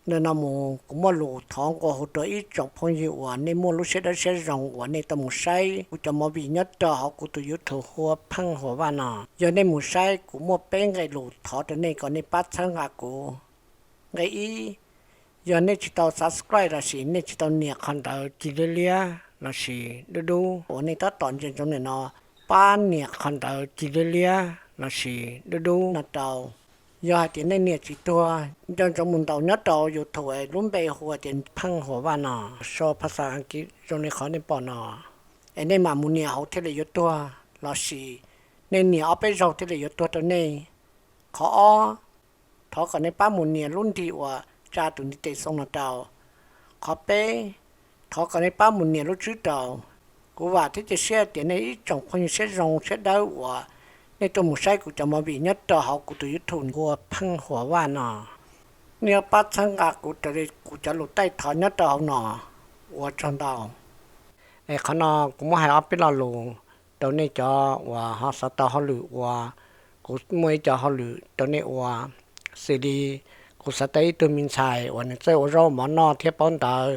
Ntawm no mus kuv muaj lus thov nqua hu rau ib tsoom phooj ywg uas nej muaj lub siab dawb siab zoo uas nej tau mus saib kuv cov movie nyob rau hauv kuv tus YouTube hu ua Pheej Huas Vaj no. Yog nej mus saib kuv muaj peb nqe lus thov rau nej kom nej pab txhawb nqa kuv. Nqe ib, yog nej tsis tau subscribe lossis nej tsis tau nias qhov ntawv ci liab liab lossis dub dub uas nej tab tom ntsia ntsoov ntawm no, pab nias qhov ntawv ci liab liab lossis dub dub no rau. Yog hais tias nej nias tsis tuag, nco ntsoov mus ntaus nyob rau YouTube es lub npe hu tias Pheej Huas Vaj no, sau phas xas Askiv zoo li qhov nej pom no, es nej mam mus nias hauv thiaj li yuav tuag, lossis nej nias ob peb zaug thiaj li yuav tuag rau nej. Qhov ob, thov kom nej pab mus nias lub ntiv uas tsa tus ntiv tes xoo no rau. Qhov peb, thov kom nej pab mus nias lub tswb rau. Kuv vam thiab cia siab tias nej ib tsoom phooj ywg siab zoo siab dawb uas nej tuaj mus saib kuv cov movie nyob rau hauv kuv tus YouTube hu ua Pheej Huas Vaj no, nej yuav pab txhawb nqa kuv raws li kuv cov lus taij thov nyob rau hauv no. Ua tsaug ntau. Es qhov no kuv muab hais ob peb lo lus rau nej cov uas ho xav tau hauj lwm ua, kuv muaj ib co hauj lwm rau nej ua. Xws li kuv xav tau ib tug me ntxhais uas nws txawj ua zaub ua mov noj thiab paub ntawv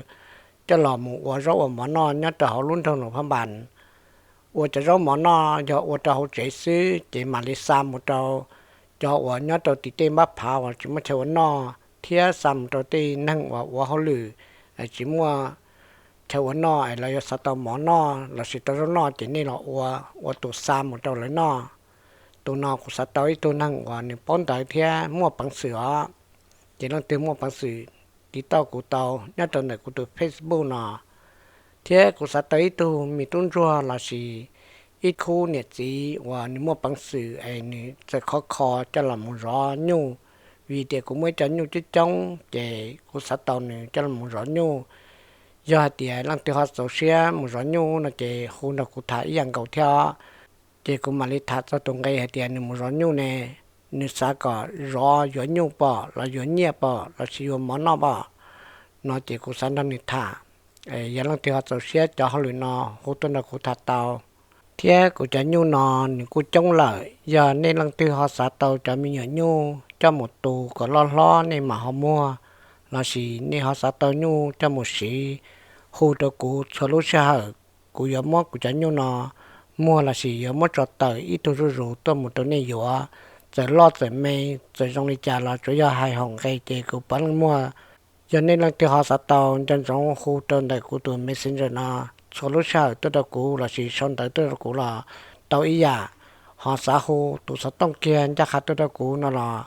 coj los mus ua zaub ua mov noj nyob rau hauv lub nroog Luas Phab Npas. Ua cov zaub mov noj yog ua rau hauv tsev xwb ces mam li xa mus rau cov uas nyob rau tim tej npab phav uas tsis muaj chaw ua noj thiab xa mus rau tej neeg uas ua hauj lwm tsis muaj chaw ua noj es lawv yuav xav tau mov noj lossis tau zaub noj ces nej los ua, ua tus xa mus rau lawv noj. Tus no kuv xav tau ib tug neeg uas nws paub ntawv thiab muaj peev xwm os. Ces leej twg muaj peev xwm tiv tauj kuv tau nyob rau ntawm kuv tus Facebook no. Thiab kuv xav tau ib tug me tub ntsuag lossis ib khub niam txiv uas nws muaj peev xwm es nws txawm khov kho coj los mus zov nyuj, vim tias kuv muaj ib co nyuj coob coob ces kuv xav tau nws coj los mus zov nyuj. Yog hais tias leej twg ho txaus siab mus zov nyuj no ces hu nrog kuv tham ib yam nkaus thiab. Ces kuv mam li tham txog tus nqe hais tias nws mus zov nyuj ne, nws xav kom zov yuav nyuj pom los yuav nyiaj pom lossis yuav mov noj pom no ces kuv xav nrog nws tham. Yog leej twg ho txaus siab cov hauj lwm no hu tuaj nrog kuv tham tau. Thiab kuv cov nyuj no nws kuj coob lawm, yog nej leej twg ho xav tau cov me nyuam nyuj coj mus tu kom loj hlob nej mam ho muag, lossis nej ho xav tau nyuj coj mus siv, hu rau kuv txhua lub sij hawm. Kuv yuav muab kuv cov nyuj no muag lossis yuav muab tso tawm ib tug zuj zus tuaj mus rau nej yuav. Txawm loj txawm me, txawm zoo li cas los tsuav yog hais haum nqe ces kuv puav leej muag. Yog nej leej twg ho xav tau nco ntsoov hu rau ntawm kuv tus Messenger no txhua lub sij hawm tuaj rau kuv lossis sau ntawv tuaj rau kuv los tau ib yam. Ho xav hu tus xov tooj kiag ncaj qha tuaj rau kuv no los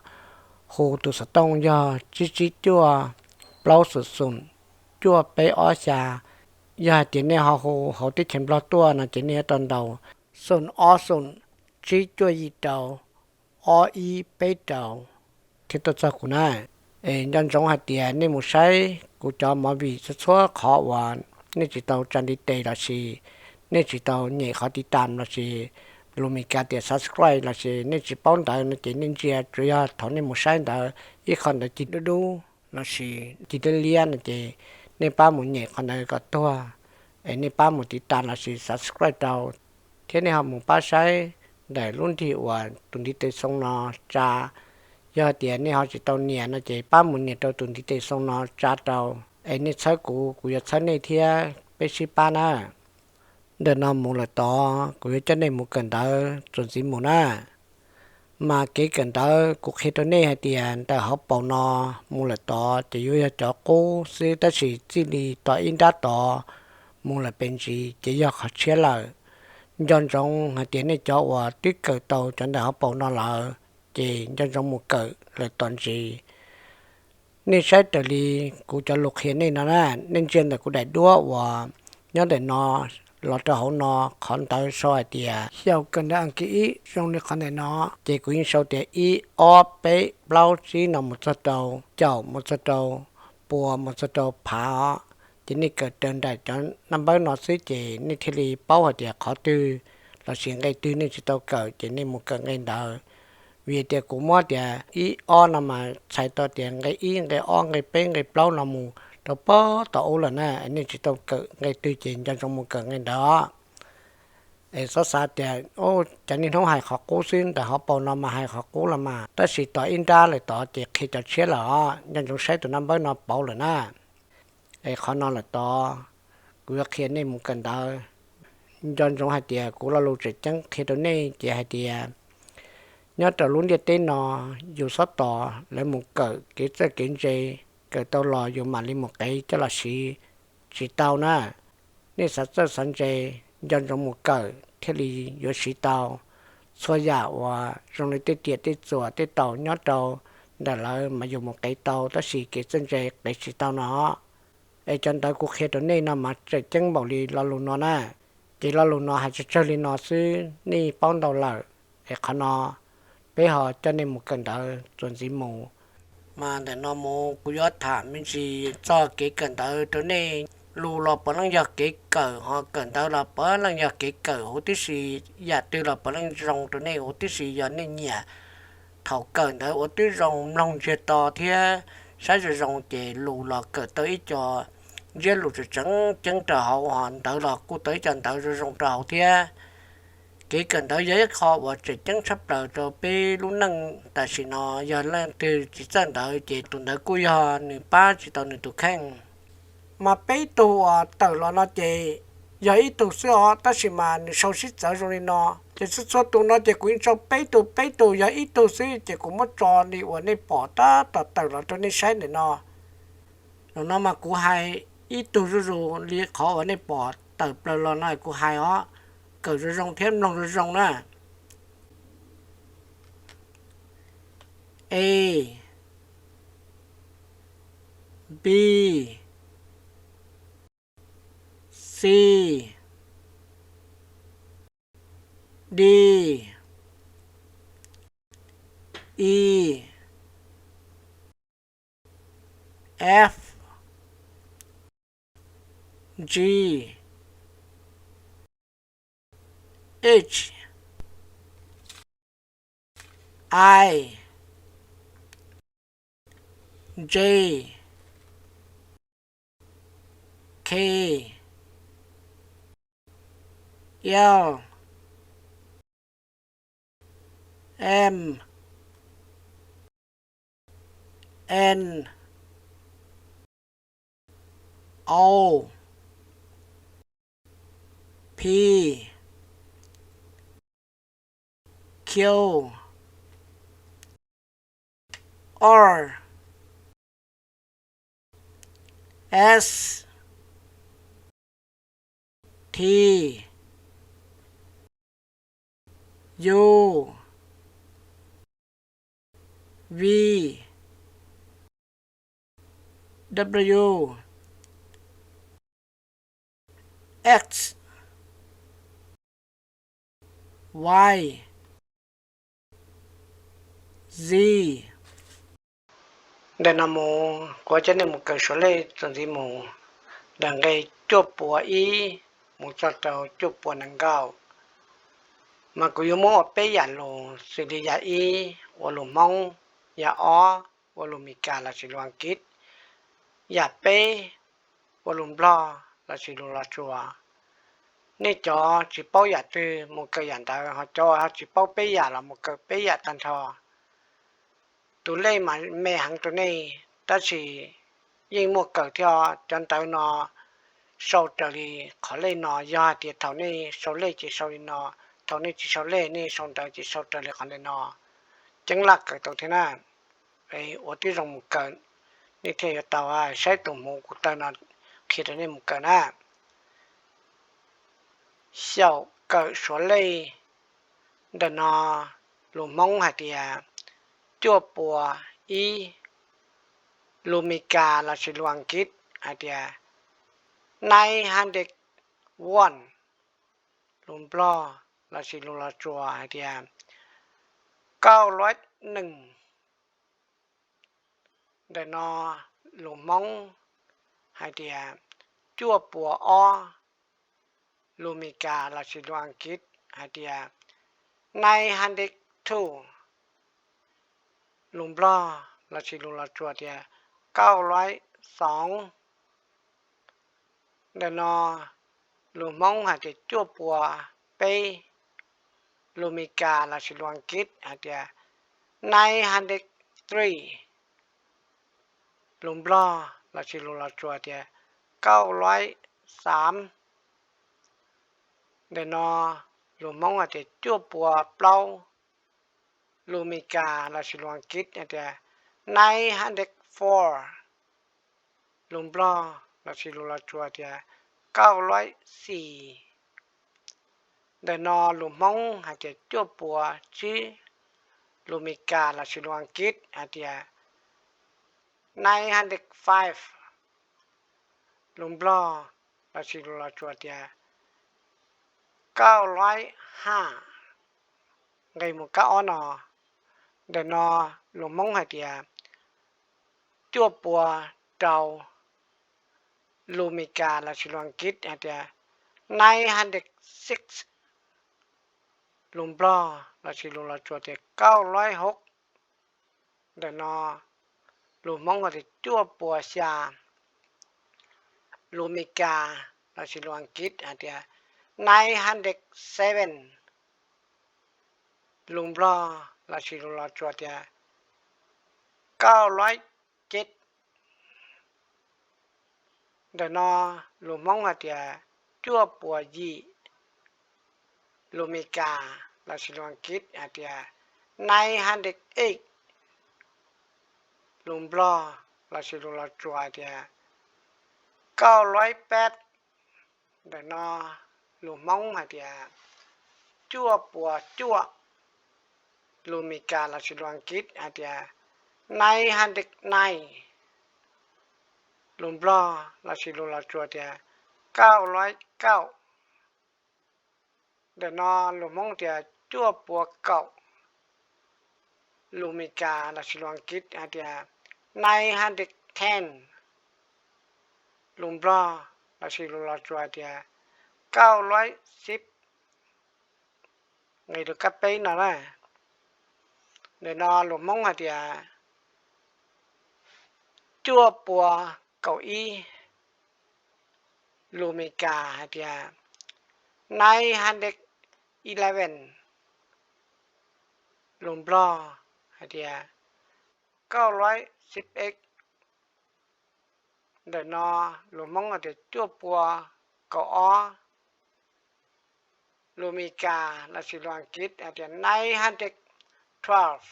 hu tus xov tooj yog tsib tsib cuaj plaub xoom xoom cuaj peb ob xya. Yog hais tias nej ho hu hauv teb chaws Nplog tuaj no ces nej yuav tau ntaus xoom ob xoom tsib cuaj yim rau ob ib peb rau thiab tuaj txog kuv na. Es nco ntsoov hais tias nej mus saib kuv cov movie txhua txhua qhov uas nej tsis tau tsa ntiv tes lossis nej tsis tau nyem qhov tiv tam lossis lus Meskas tias subscribe lossis nej tsis paub ntawv no ces nej ntsia tsuav yog thaum nej mus saib ntawd ib qho ntawv ci dub dub lossis ci liab liab no ces nej pab mus nyem qhov ntawd kom tuag, es nej pab mus tiv tam lossis subscribe rau, thiab nej ho mus pab saib ntawm lub nrig uas tus ntiv tes xoo no tsa. Yog tias nej ho tsis tau nias no ces pab mus nias rau tus ntiv tes xoo no tsa rau, es nej txhawb kuv, kuv yuav txhawb nej thiab peb sib pab na. Ntawm no mus lawm tod kuv yuav coj nej mus kawm ntawv txuas ntxiv mus na. Mas kev kawm ntawv kuv qhia rau nej hais tias ntawm hauv paus no mus lawm tod ces yuav yog cov qub xwb, tab sis txij li tom ib nrab tod mus lawm pes ntsis ces yog qhov tshiab lawm. Nco ntsoov hais tias nej cov uas twb kawm tau cov ntawm hauv paus no lawm ces nco ntsoov mus kawm lawm tom ntsis. Nej saib raws li kuv cov lus qhia nej no na, nej ntsia ntawm kuv daim duab uas nyob ntawm no los rau hauv no, qhov ntawv sau hais tias xyaum kawm ntawv Askiv ib zoo li qhov ntawm no, ces kuv yeej sau tias ib ob peb plaub tsib no mus txog rau caum mus txog rau pua mus txog rau phav os. Ces nej kawm raws nraim cov naj npawb no xwb ces nej thiaj li paub hais tias qhov twg lossis nqe twg nej tsis tau kawm ces nej mus kawm nqe ntawd. Vim tias kuv muab tias ib ob no mas txhais tau tias nqe ib, nqe ob, nqe peb, nqe plaub no mus rau pog tom ub lawm na, nej tsis tau kawm nqe twg ces nco ntsoov mus kawm nqe ntawd os. Es txhob xav tias, o, cov niaj hnub hais qhov qub xwb, ntawm hauv paus no mas hais qhov qub los mas, tab sis tod ib nrab lawm tod ces qhia cov tshiab lawm os. Nco ntsoov saib tus naj npawb no pauv lawm na. Es qhov no lawm tod, kuv yuav qhia nej mus kawm ntawv. Nco ntsoov hais tias kuv lo lus tseem ceeb qhia rau nej ces hais tias, nyob rau lub ntiaj teb no, yus txhob tos lawv mus kawm kev txawj kev ntse, kawm tau los yus mam li mus qev coj los siv tsis tau na. Nej xav txawj xav ntse, nco ntsoov mus kawm thiaj li yuav siv tau. Txhua yam uas zoo li tej riam tej txuas tej taus nyob rau ntawm lawv mas yus mus qev tau, tab sis kev txawj ntse qev tsis tau no. Es cov ntawv kuv qhia rau nej no mas tseem ceeb npaum li lo lus no na. Ces lo lus no hais tsawg tsawg li no xwb nej paub ntau lawm. Es qhov no peb ho coj nej mus kawm ntawv txuas ntxiv mus. Mas ntawm no mus kuv yuav tham me ntsis txog kev kawm ntawv rau nej. Lus los puav leej yog kev kawm, ho kawm ntawv los puav leej yog kev kawm huv tib si. Yam twg los puav leej zoo rau nej huv tib si, yog nej nyiam thaum kawm ntawv ua twb zoo mloog ntsiag to thiab saib zoo zoo ces lus los kawm tau ib co ntsiab lus tseem tseem ceeb rau hauv, ho ntawv los kuj tau ib co ntawv zoo zoo rau hauv thiab. Kev kawm ntawv yog ib qho uas tseem ceeb tshaj plaws rau peb lub neej tam sim no. Yog leej twg tsis txawj ntawv ces tus ntawd kuj yog nws pab tsis tau nws tus kheej. Mas peb tug uas tawm los no ces yog ib tug xwb os, tab sis mas nws sau sib txawv zoo li no. Ces txhua txhua tus no ces kuv yeej tso peb tug, peb tug yog ib tug xwb, ces kuv muab tso li uas nej pom tab tom tawm los rau nej saib ntawm no. Zaum no mas kuv hais ib tug zuj zus li qhov uas nej pom tawm plaws los no kuv hais os, kawm zoo zoo thiab mloog zoo zoo na. A, B, C, D, E, F, G, H, I, J, K, L, M, N, O, P, Q, R, S, T, U, V, W, X, Y, Z. Ntawm no mus kuv coj nej mus kawm suav lej txuas ntxiv mus, ntawm nqe cuaj puas ib mus txog rau cuaj puas nees nkaum. Mas kuv yuav muab ua peb yam lus xws li yam ib ua lus Hmoob, yam ob ua lus Mes Kas lossis lus Askiv, yam peb ua lus Nplog lossis lus Los Tsuas. Nej cov tsis paub yam twg mus kawm yam ntawd, ho cov ho tsis paub peb yam los mus kawm peb yam tag nrho. Tus lej mas me heev rau nej, tab sis yeej muaj kawm thiab. Cov ntawv no sau raws li qhov lej no, yog hais tias thaum nej sau lej ces sau li no, thaum nej tsis sau lej nej sau ntawv ces sau raws li qhov ntawm no, ceeb laj kawm tau thiab na. Ua tib zoo mus kawm, nej thiaj yuav tau saib tus hmuv kuv taw no qhia rau nej mus kawm na. Xyaum kawm suav lej, ntawm no lus Hmoob hais tias cuaj puas ib, lus Mes Kas lossis lus Askiv hais tias nine hundred one, lus Nplog lossis lus Los Tsuas hais tias kaum luaib nees. Ntawm no lus Hmoob hais tias cuaj puas ob, lus Mes Kas lossis lus Askiv hais tias nine hundred two, lus Nplog lossis lus Los Tsuas tias kaum luaib xoov. Ntawm no lus Hmoob hais tias cuaj puas peb, lus Mis Kas lossis lus Askiv hais tias nine hundred three, lus Nplog lossis lus Los Tsuas tias kaum laib xaam. Ntawm no lus Hmoob hais tias cuaj pua plaub, lus Mis Kas lossis lus Askiv hais tias nine hundred four, lus Nplog lossis lus Los Tsuas tias kaum laib xis. Ntawm no lus Hmoob hais tias cuaj pua tsib, lus Mis Kas lossis lus Askiv hais tias nine hundred five, lus Nplog lossis lus Los Tsuas tias kaum laib haj. Nqe mus kab ob no, ntawm no lus Hmoob hais tias cuaj pua rau, lus Mis Kas lossis lus Askiv hais tias nine hundred six, lus Nplog lossis lus Los Tsuas tias kaum laib hauv. Ntawm no lus Hmoob hais tias cuaj pua xya, lus Mis Kas lossis lus Askiv hais tias nine hundred seven, lus Nplog lossis lus Los Tsuas tias kaum laib ceb. Ntawm no lus Hmoob hais tias cuaj pua yim, lus Mis Kas lossis lus Askiv hais tias nine hundred eight, lus Nplog lossis lus Los Tsuas hais tias kaum laib peb. Ntawm no lus Hmoob hais tias cuaj pua cuaj, lus Mis Kas lossis lus Askiv hais tias nine hundred nine, lus Nplog lossis lus Los Tsuas tias kaum laib kaum. Ntawm no lus Hmoob tias cuaj pua kaum, lus Mis Kas lossis lus Askiv hais tias nine hundred ten, lus Nplog lossis lus Los Tsuas tias kaum laib xib. Nqe rau kab peb no na, ntawm no lus Hmoob hais tias cuaj pua kaum ib, lus Mis Kas hais tias nine hundred eleven, lus Nplog hais tias kaum laib xib ev. Ntawm no lus Hmoob hais tias cuaj pua kaum ob, lus Mis Kas lossis lus Askiv hais tias nine hundred twelve,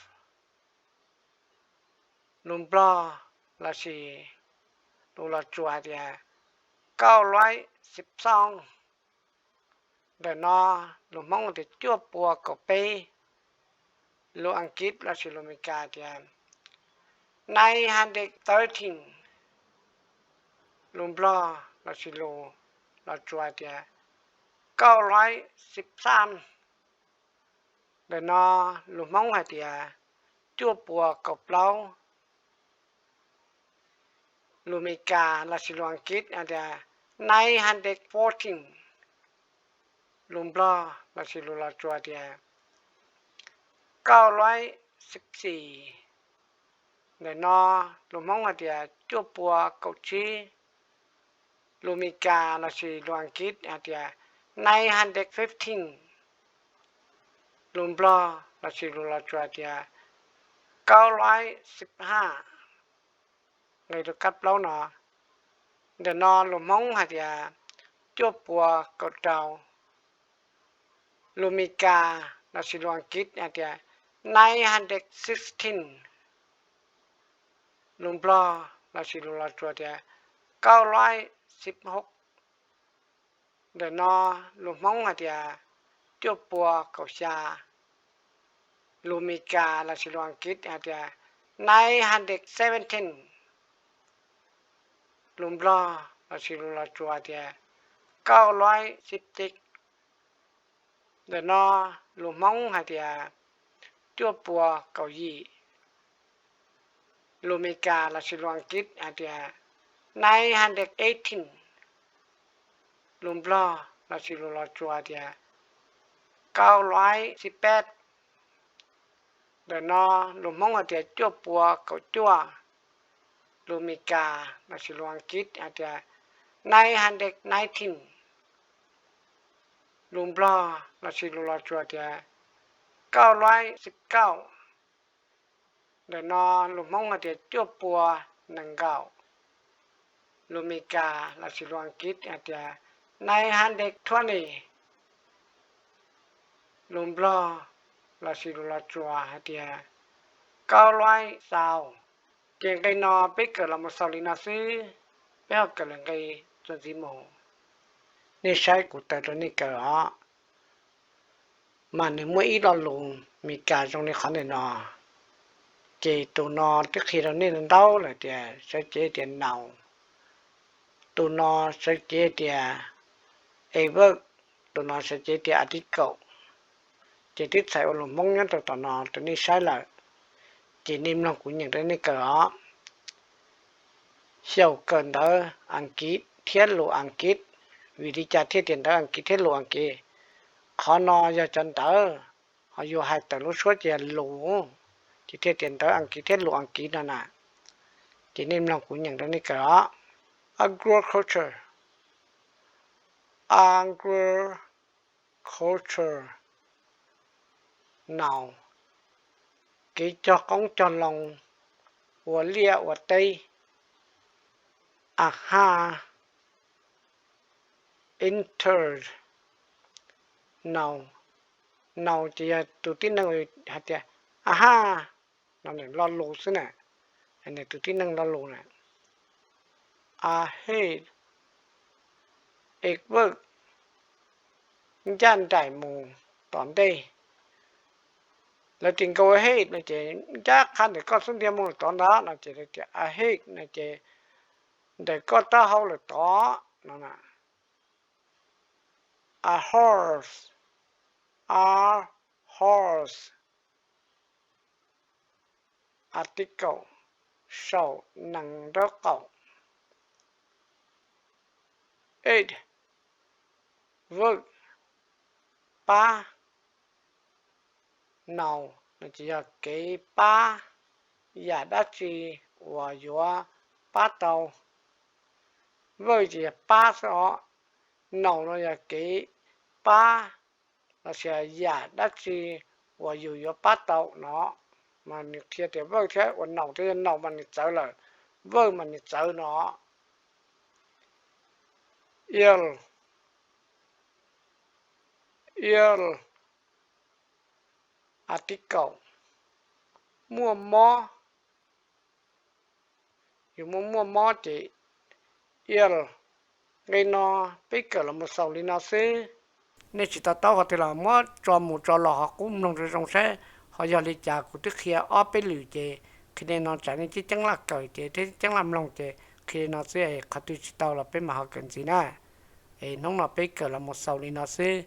lus Nplog lossis lus Los Tsuas hais tias kaum laib xib xoob. Ntawm no lus Hmoob tias cuaj pua kaum peb, lus Askiv lossis lus Mis Kas tias nine hundred thirteen, lus Nplog lossis lus Los Tsuas tias kaum laib xib xab. Ntawm no lus Hmoob hais tias cuaj pua kaum plaub, lus Mis Kas lossis lus Askiv hais tias nine hundred fourteen, lus Nplog lossis lus Los Tsuas tias kaum laib xib xis. Ntawm no lus Hmoob hais tias cuaj pua kaum tsib, lus Mis Kas lossis lus Askiv hais tias nine hundred fifteen, lus Nplog lossis lus Los Tsuas tias kaum laib xib haj. Nqe rau kab plaub no, ntawm no lus Hmoob hais tias cuaj pua kaum rau, lus Mis Kas lossis lus Askiv hais tias nine hundred sixteen, lus Nplog lossis lus Los Tsuas tias kaum laib xib hauj. Ntawm no lus Hmoob hais tias cuaj pua kaum xya, lus Mis Kas lossis lus Askiv hais tias nine hundred seventeen, lus Nplog lossis lus Los Tsuas tias kaum laib xib xis. Ntawm no lus Hmoob hais tias cuaj pua kaum yim, lus Mis Kas lossis lus Askiv hais tias nine hundred eighteen, lus Nplog lossis lus Los Tsuas tias kaum laib xib peb. Ntawm no lus Hmoob hais tias cuaj pua kaum cuaj, lus Mis Kas lossis lus Askiv hais tias nine hundred nineteen, Lus Nplog lossis lus Los Tsuas tias kauj luaib xib kauj. Ntawm no lus Hmoob hais tias cuaj pua nees nkaum. Lus Meskas lossis lus Askiv hais tias nine hundred twenty. Lus Nplog lossis lus Los Tsuas hais tias kauj luaib xaus. Ces nqe no peb kawm los mus xaus li no xwb, peb ho kawm lwm nqe txuas ntxiv mus. Nej saib kuv taws rau nej kawm os. Mas nws muaj ib lo lus Meskas zoo li qhov ntawm no, ces tus no twb qhia rau nej ntau lawm tias sawv cev tias noun, tus no sawv cev tias adverb, tus no sawv cev tias article. Ces twb txhais ua lus Hmoob nyob rau tom no rau nej saib lawm, ces nej mloog kuv nyeem rau nej kawm os. Xyaum kawm ntawv Askiv thiab lus Askiv. Vim li cas thiaj tias ntawv Askiv thiab lus Askiv? Qhov no yog cov ntawv, ho yus hais tawm lub suab ces yog lus, ces thiaj tias ntawv Askiv thiab lus Askiv no na. Ces nej mloog kuv nyeem rau nej kawm os. Agriculture. Agriculture. Noun. Kev cog qoob cog loo, ua liaj ua teb. Aha. Enter. Noun. Noun ces yog tus tib neeg hais tias aha, no nws lo lus xwb na, nws tus tib neeg lo lus na. Ahead. Adverb. Ncaj nraim mus tom ntej. Lawv tias go ahead no ces ncaj qha ntawm koj xub ntiag mus lawm tod ntag no ces lawv tias ahead no ces ntawm koj taub hau lawm tod no. Ahorse. Ahorse. Article. Saum nees nraub qaum. Ed. Verb. Pab. Noun no ces yog kev pab, yam dab tsi uas yuav pab tau. Verb ces yog pab xwb os. Noun no yog kev pab lossis yam dab tsi uas yus yuav pab tau no. Mas nws qhia tias verb thiab ua noun thiab yog noun mas nws txawv lawm, verb mas nws txawv no. Ill. Ill. Article. Muaj mob. Yus muaj muaj mob ces ill. Nqe no peb kawm los mus xaus li no xwb. Nej tsis to taub qhov twg los muab tso mus tso los ho qub mloog zoo zoo saib ho yog li cas. Kuv twb qhia ob peb lwm ces qhia li no tsam nej ceeb ceeb laj kawm ces thiab ceeb laj mloog ces qhia li no xwb, qhov twg tsis tau los peb mam ho kawm ntxiv na. Es hnub no peb kawm los mus xaus li no xwb.